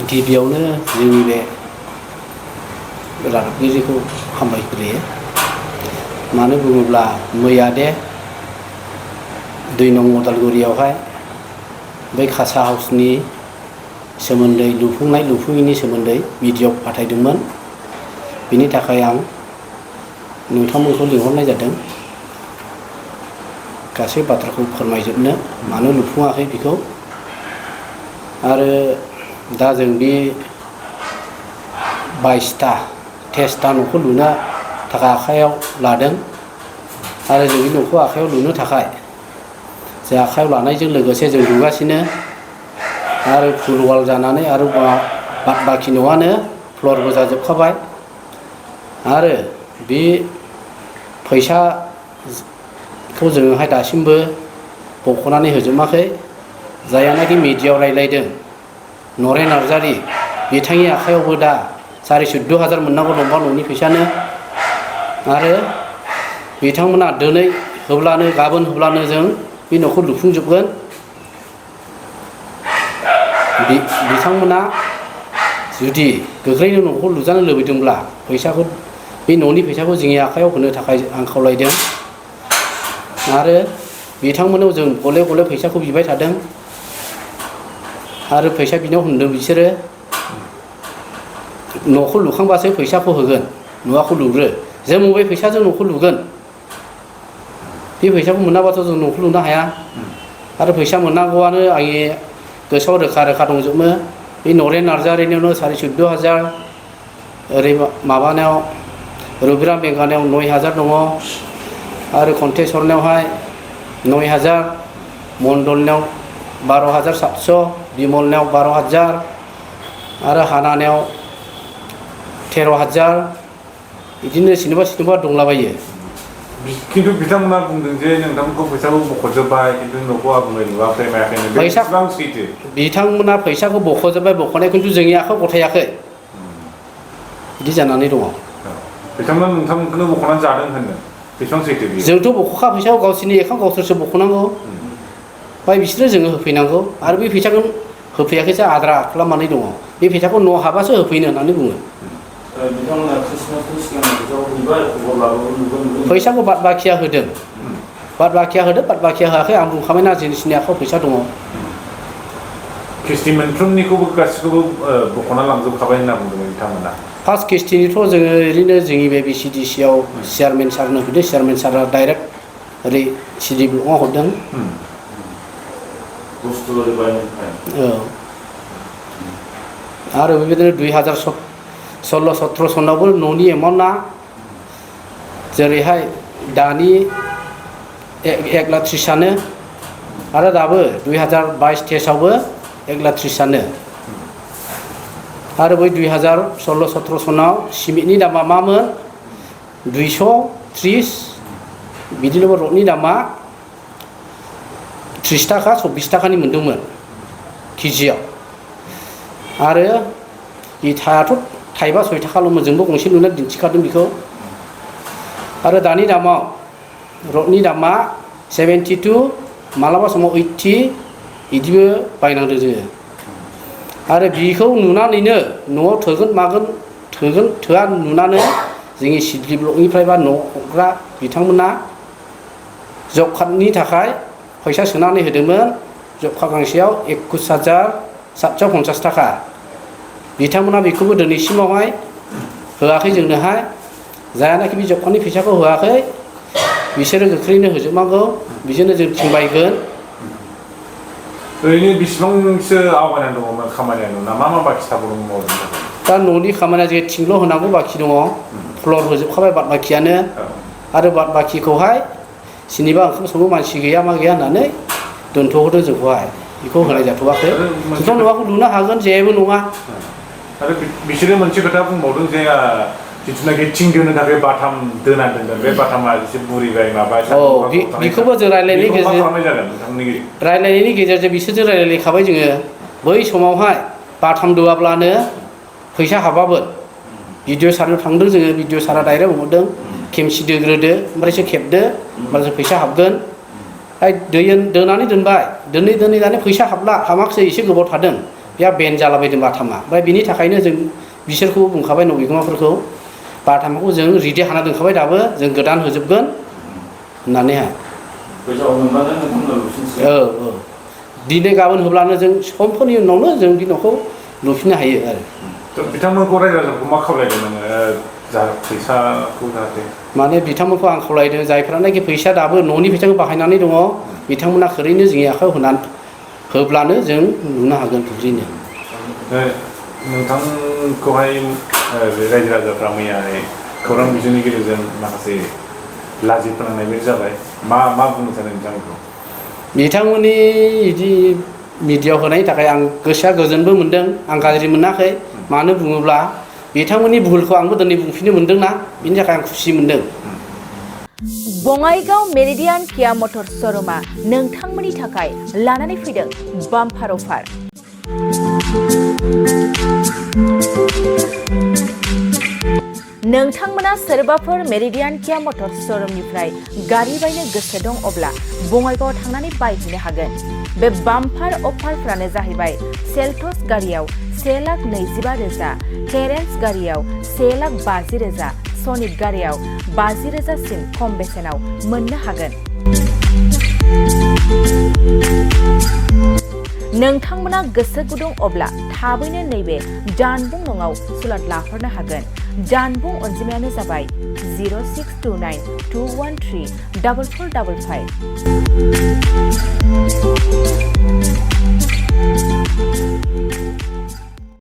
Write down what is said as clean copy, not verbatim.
गिबियावनो जोंनि बे रादाबगिरिखौ हामबायग्रोयो। मानो बुङोब्ला मैया दे 2 नं उदालगुरियावहाय बै कासा हाउसनि सोमोन्दै लुफुंनाय लुफुङैनि सोमोन्दै भिडिअ फाथायदोंमोन। बिनि थाखाय आं नोंथांमोनखौ लिंहरनाय जादों गासै बाथ्राखौ फोरमायजोबनो मानो लुफुङाखै बेखौ। आरो दा जों बे 22टा 23टा न'खौ लुनो थाखाय आखायाव लादों। आरो जों बे न'खौ आखायाव लुनो थाखाय जों आखायाव लानायजों लोगोसे जों लुगासिनो। आरो फुल वाल जानानै आरो बाद बाखि न'आनो फ्लरबो जाजोबखाबाय। आरो बे फैसाखौ जोङोहाय दासिमबो बख'नानै होजोबाखै। जायानाखि मिडियायाव रायलायदों नरेन नार्जारि बिथांनि आखायावबो दा 14,000 मोननांगौ दंबा न'नि फैसानो। आरो बिथांमोना दिनै होब्लानो गाबोन होब्लानो जों बे न'खौ लुफुंजोबगोन। बिथांमोना जुदि गोख्रैनो न'खौ लुजानो लुबैदोंब्ला फैसाखौ बे न'नि फैसाखौ जोंनि आखायाव होनो थाखाय आं खावलायदों। आरो बिथांमोनाव जों गले गले फैसाखौ बिबाय थादों। आरो फैसा बिनायाव होनदों बिसोरो न'खौ लुखांबासो फैसाखौ होगोन, न'खौ लुग्रो। जों बबे फैसाजों न'खौ लुगोन? बे फैसाखौ मोनाबाथ' जों न'खौ लुनो हाया। आरो फैसा मोननांगौआनो आंनि गोसोआव रोखा रोखा दंजोबो। बे नरेन नार्जारिनियावनो 14,000, ओरै माबानायाव रबिराम बेंगानायाव 9,000 दङ। आरो कन्टेस्वरनियावहाय 9,000, मण्डलनियाव 12,700, बिमलनियाव 12,000 आरो हानानियाव 13,000 बिदिनो सोरनिबा दंलाबायो। खिन्थु बिथांमोना बुंदों जे नोंथांमोनखौ फैसाखौ बख'जोब्बाय खिन्थु न'खौ आबुङै लुवाखै मायाखैनो। बे बेसेबां सैथो? बिथांमोना फैसाखौ बख'जोब्बाय बख'नाय खिन्थु जोंनि आखायाव गथायाखै बिदि जानानै दङ। बिथांमोना नोंथांमोनखौनो बख'नानै जादों होनदों। बेसेबां सैथो बेयो? जोंथ' बख'खा फैसाखौ गावसोरनि एकाउन्ट गावसोरसो बख'नांगौ। ओमफ्राय बिसोरो जोङो होफैनांगौ। आरो बे फैसाखौ होफैयाखैसो आद्रा खालामनानै दङ। बे फैसाखौ न' हाबासो होफैनो होननानै बुङो। फैसाखौ बाद बाखिया होदों। बाद बाखिया होदों, बाद बाखिया होआखै आं बुंखाबायना जोंनि आखायाव फैसा दङ। किस्ति मोनफ्रोमनिखौबो गासिखौबो बख'ना लांजोबखाबाय होनना बुंदोंमोन बिथांमोना। फार्स्ट किस्तिनिथ' जोङो ओरैनो जोंनि बे BCDC आव चेयारमेन सारनो होदों। चेयारमेन सारा डाइरेक्ट ओरै CD ब्लकआव हरदों। औ। आरो बेबायदिनो 2016-17 सनावबो न'नि एमाउन्टआ जेरैहाय दानि 1,30,000 आरो दाबो 2022-23आवबो 1,30,000। आरो बै 2016-17 सनाव सिमेन्टनि दामा मामोन? 230 बिदिनो रडनि दामा 30 थाखा 24 थाखानि मोनदोंमोन केजियाव। आरो इथायाथ' थाइबा 6 थाखाल'मोन। जोंबो गंसे लुना दिन्थिखादों बेखौ। आरो दानि दामाव रडनि दामा 72 मालाबा समाव 80 बिदिबो बायनांदों जोङो। आरो बेखौ नुनानैनो न'आव थोगोन मागोन थोगोन थोआ नुनानै जोंनि CD ब्लकनिफ्राय बा न' हरग्रा बिथांमोना जब कार्डनि थाखाय फैसा सोनानै होदोंमोन। जब कार्ड गांसेयाव 21,750 थाखा। बिथांमोना बेखौबो दिनैसिमावहाय होआखै जोंनोहाय। जायानाखि बे जब कार्डनि फैसाखौ होआखै बिसोरो गोख्रैनो होजोबनांगौ। बिजोंनो जों थिंबायगोन। ओरैनो बेसेबांसो आवगायनानै दङमोन खामानिया न'ना? मा बाखि थाबावदोंमोन? दा न'नि खामानिया जे थिंल' होनांगौ बाखि दङ। फ्लर होजोबखाबाय बाद बाखियानो। आरो बाद बाखिखौहाय सोरनिबा ओंखाम संनो मानसि गैया मा गैया होननानै दोनथ'हरदों जोंखौहाय। बेखौ होनाय जाथ'वाखै। जोंथ' न'खौ लुनो हागोन जेबो नङा। आरो बिसोरो मोनसे खोथा बुंबावदों जे जिथुनाखि थिं दोननो थाखाय बाथाम दोना दोनदों बे बाथामा एसे बुरिबाय माबाय। बेखौबो जों रायलायनायनि गेजेरजों बिसोरजों रायलायखाबाय जोङो। बै समावहाय बाथाम दोआब्लानो फैसा हाबाबो। भिडिअ सारनो थांदों जोङो। भिडिअ सारा डाइरेक्ट बुंहरदों खेमसि दोग्रोदो ओमफ्रायसो खेबदो होमब्लासो फैसा हाबगोन। दोनानै दोनबाय दोनै दोनै दानो फैसा हाबाखसै एसे गोबाव थादों। बेहा बेन जालाबायदों बाथामा ओमफ्राय बिनि थाखायनो जों बिसोरखौ बुंखाबाय न' बिगोमाफोरखौ बाथामखौ जों रेडि हाना दोनखाबाय दाबो जों गोदान होजोबगोन होननानैहाय फैसाखौ मोनबानो नोंथांमोना लुफिनसिगोन। दिनै गाबोन होब्लानो जों समफोरनि उनावनो जों बे न'खौ लुफिननो हायो आरो बिथांमोनखौ रायजो राजाखौ मा खावलायदों नोङो जा फैसाखौ जाहाथे माने बिथांमोनखौ आं खावलायदों जायफ्रानाखि फैसा दाबो न'नि फैसाखौ बाहायनानै दङ बिथांमोना ओरैनो जोंनि आखायाव होब्लानो जों लुनो हागोन थुबजेनो नोंथांखौहाय रायजो राजाफ्रा मैयाहाय खौरां बिजोंनि गेजेरजों माखासे लाजि फोनांनाय जाबाय मा बुंनो सानो बिथांमोनखौ बिथांमोननि बिदि मिडियायाव होनायनि थाखाय आं गोसोआ गोजोनबो मोनदों आं गाज्रि मोनाखै मानो बुङोब्ला बिथांमोननि भुलखौ आंबो दिनै बुंफिननो मोनदोंना बिनि थाखाय आं खुसि मोनदों। बङाइगाव मेरिडियान किया मटर्स श'रुमा नोंथांमोननि थाखाय लानानै फैदों बाम्पार अफार। नोंथांमोना सोरबाफोर मेरिडियान किया मटर्स श'रुमनिफ्राय गारि बायनो गोसो दं अब्ला बङाइगावआव थांनानै बायहैनो हागोन। बे बाम्पार अफारफ्रानो जाहैबाय सेल्टस गारियाव 1,20,000, केरेन्स गारियाव 1,50,000, सनिक गारियाव 50,000सिम खम बेसेनाव मोननो हागोन। नोंथांमोना गोसो गुदुं अब्ला थाबैनो नैबे जानबुं नङाव सुलाद लाहरनो हागोन। जानबुं अनजिमायानो जाबाय 062921344555।